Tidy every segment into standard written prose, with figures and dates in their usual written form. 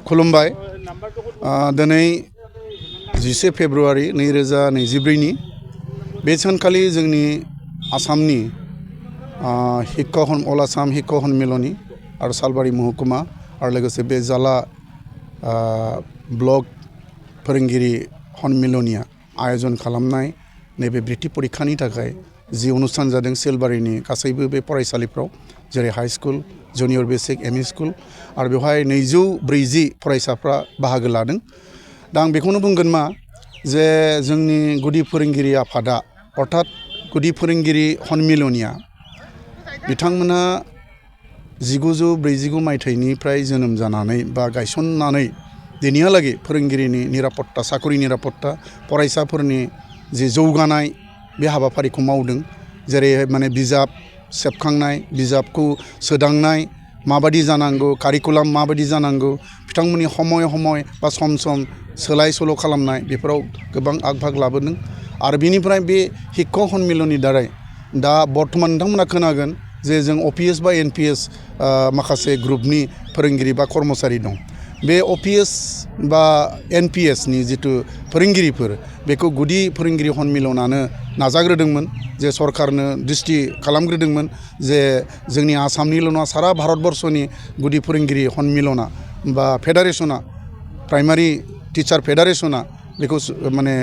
खुलुमबाय दिनै 10 फेब्रुवारि 2024 बे सानखालि जोंनि आसामनि अल आसाम हिक्का हनमिलनि आरो सालबारि महकुमा आरो लोगोसे बे जाला ब्लक फोरोंगिरि हनमिलनिया आयोजन खालामनाय नैबे बृत्ति परिखानि थाखाय जि अनुष्ठान जादों सिलबारिनि गासैबो बे फरायसालिफ्राव जेरै high school junior basic ME school आरो बेवहाय 240 फरायसाफ्रा बाहागो लादों। दा आं बेखौनो बुंगोन मा जे जोंनि गुदि फोरोंगिरि आफादा अर्थात गुदि फोरोंगिरि हनमिलनिया बिथांमोना 1949 मायथाइनिफ्राय जोनोम जानानै बा गायसननानै दिनैहालागै फोरोंगिरिनि निरापत्ता साकरि निरापत्ता फरायसाफोरनि जि जौगानाय बे हाबाफारिखौ मावदों। जेरै माने बिजाब सेबखांनाय बिजाबखौ सोदांनाय माबादि जानांगौ कारिकुलाम माबादि जानांगौ बिथांमोननि समय बा सम सोलाय सोल' खालामनाय बेफोराव गोबां आग-भाग लाबोदों। आरो बिनिफ्राय बे हिक्का हनमिलनि दारै दा बर्थमान नोंथांमोना खोनागोन जे जों अपिएस बा एनपिएस माखासे ग्रुपनि फोरोंगिरि बा कर्मचारि दं। बे अपिएस बा एनपिएसनि जिथु फोरोंगिरिफोर बेखौ गुदि फोरोंगिरि हनमिलनानो नाजाग्रोदोंमोन जे सरकारनो दृष्टि खालामग्रोदोंमोन जे जोंनि आसामनिल' नङा सारा भारतबर्षनि गुदि फोरोंगिरि हनमिलना बा फेडारेसना प्राइमारि टिचार फेडारेसना बेखौ माने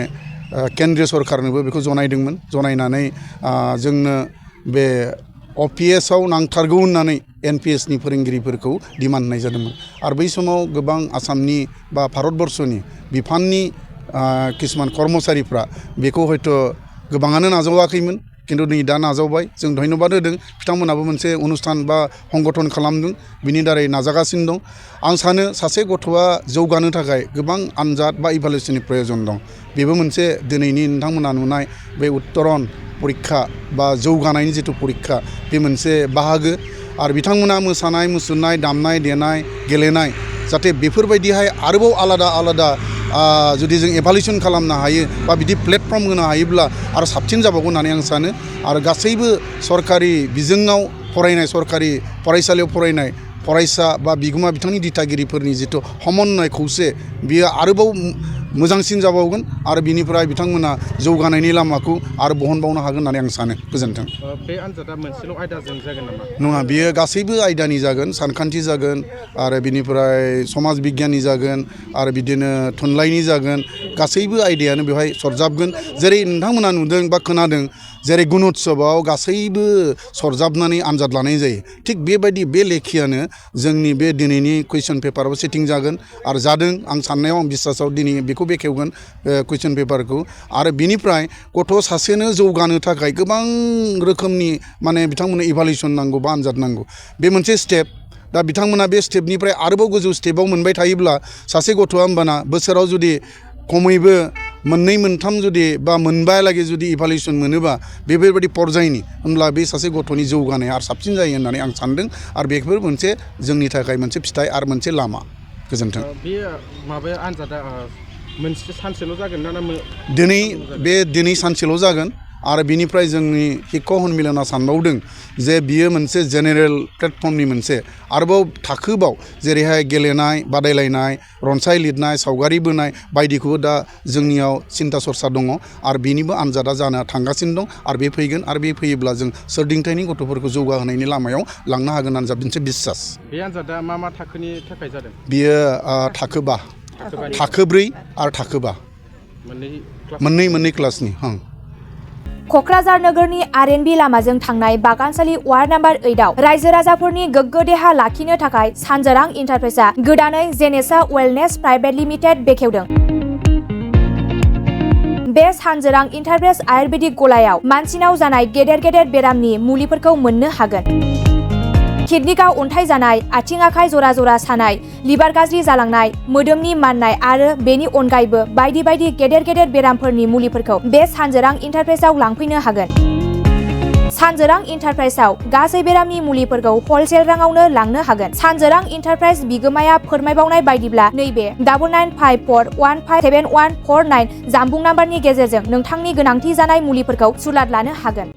केन्द्रीय सरकारनोबो बेखौ जनायदोंमोन। जनायनानै जोंनो बे अपिएसआव नांथारगौ होननानै एनपिएसनि फोरोंगिरिफोरखौ डिमान्ड होनाय जादोंमोन। आरो बै समाव गोबां आसामनि बा भारतबर्षनि बिफाननि किसुमान कर्मचारिफ्रा बेखौ हयथ' गोबाङानो नाजावाखैमोन खिन्थु नै दा नाजावबाय जों धन्यबाद होदों। बिथांमोनाबो मोनसे अनुष्ठान बा संगठन खालामदों बिनि दारै नाजागासिनो दं। आं सानो सासे गथ'आ जौगानो थाखाय गोबां आनजाद बा इभालुएसननि प्रयोजन दं। बेबो मोनसे दिनैनि नोंथांमोना नुनाय बे उत्तरन परिक्षा बा जौगानायनि जिथु परिक्षा बे मोनसे बाहागो। आरो बिथांमोना मोसानाय मुसुरनाय दामनाय देनाय गेलेनाय जाहाथे बेफोरबायदिहाय आरोबाव आलादा जुदि जों एभालुएसन खालामनो हायो बा बिदि प्लेटफर्म होनो हायोब्ला आरो साबसिन जाबावगोन होननानै आं सानो। आरो गासैबो सरकारि बिजोङाव फरायनाय सरकारि फरायसालियाव फरायनाय फरायसा बा बिगोमा बिथांनि दिथागिरिफोरनि जिथु समन्वय खौसे बियो आरोबाव मोजांसिन जाबावगोन आरो बिनिफ्राय बिथांमोना जौगानायनि लामाखौ आरो बहनबावनो हागोन होननानै आं सानो। गोजोन्थों। बे आनजादा मोनसेल' आयदाजों जागोन नामा? नङा, बियो गासैबो आयदानि जागोन। सानखान्थि जागोन आरो बिनिफ्राय समाज बिगियाननि जागोन आरो बिदिनो थुनलाइनि जागोन। गासैबो आयदायानो बेवहाय सरजाबगोन। जेरै नोंथांमोना नुदों बा खोनादों जेरै गुणोत्सवआव गासैबो सरजाबनानै आनजाद लानाय जायो थिग बेबायदि बे लेखियानो जोंनि बे दिनैनि कुइसन पेपाराव सेटिं जागोन आरो जादों। आं साननायाव आं बिसासाव दिनै बेखौ बेखेवगोन कुइसन पेपारखौ। आरो बिनिफ्राय गथ' सासेनो जौगानो थाखाय गोबां रोखोमनि माने बिथांमोननो इभालुएसन नांगौ बा आनजाद नांगौ। बे मोनसे स्टेप। दा बिथांमोना बे स्टेपनिफ्राय आरोबाव गोजौ स्टेपाव मोनबाय थायोब्ला सासे गथ'आ होमबाना बोसोराव जुदि खमैबो मोननै मोनथाम जुदि बा मोनबायालागै जुदि इभालुएसन मोनोबा बेफोरबायदि पर्यायनि होनब्ला बे सासे गथ'नि जौगानाया आरो साबसिन जायो होननानै आं सानदों। आरो बेफोर मोनसे जोंनि थाखाय मोनसे फिथाइ आरो मोनसे लामा। गोजोन्थों। बे माबाया आनजादा मोनसे सानसेल' जागोन ना दिनै सानसेल' जागोन। आरो बिनिफ्राय जोंनि हिक्का हनमिलना सानबावदों जे बियो मोनसे जेनेरेल प्लेटफर्मनि मोनसे आरोबाव थाखोबाव जेरैहाय गेलेनाय बादायलायनाय रनसाय लिरनाय सावगारि बोनाय बायदिखौबो दा जोंनियाव सिन्था सरसा दङ। आरो बेनिबो आनजादा जानो थांगासिनो दं आरो बे फैगोन। आरो बे फैयोब्ला जों सोरदिंथायनि गथ'फोरखौ जौगाहोनायनि लामायाव लांनो हागोन होनना मोनसे बिसास। बे आनजादा मा थाखोनि थाखाय जादों? बियो थाखोबा थाखोब्रै आरो थाखोबा मोननै क्लासनि। क'क्राझार नोगोरनि आरएनबि लामाजों थांनाय बागानसालि वार्ड नाम्बार 8आव रायजो राजाफोरनि गोग्गो देहा लाखिनो थाखाय सानजोरां इन्टारप्राइजआ गोदानै जेनेसा वेलनेस प्राइभेट लिमिटेड बेखेवदों। बे सानजोरां इन्टारप्राइज आयुर्वेदिक गलायाव मानसिनाव जानाय गेदेर बेरामनि मुलिफोरखौ मोननो हागोन। किडनिकआव अन्थाइ जानाय आथिं आखाइ जरा सानाय लिभार गाज्रि जालांनाय मोदोमनि माननाय आरो बेनि अनगायैबो बायदि गेदेर बेरामफोरनि मुलिफोरखौ बे सानजोरां इन्टारप्राइजआव लांफैनो हागोन। सानजोरां इन्टारप्राइजआव गासै बेरामनि मुलिफोरखौ हलसेल राङावनो लांनो हागोन। सानजोरां इन्टारप्राइज बिगोमाया फोरमायबावनाय बायदिब्ला नैबे 9954157149 जानबुं नाम्बारनि गेजेरजों नोंथांनि गोनांथि जानाय मुलिफोरखौ सुलाद लानो हागोन।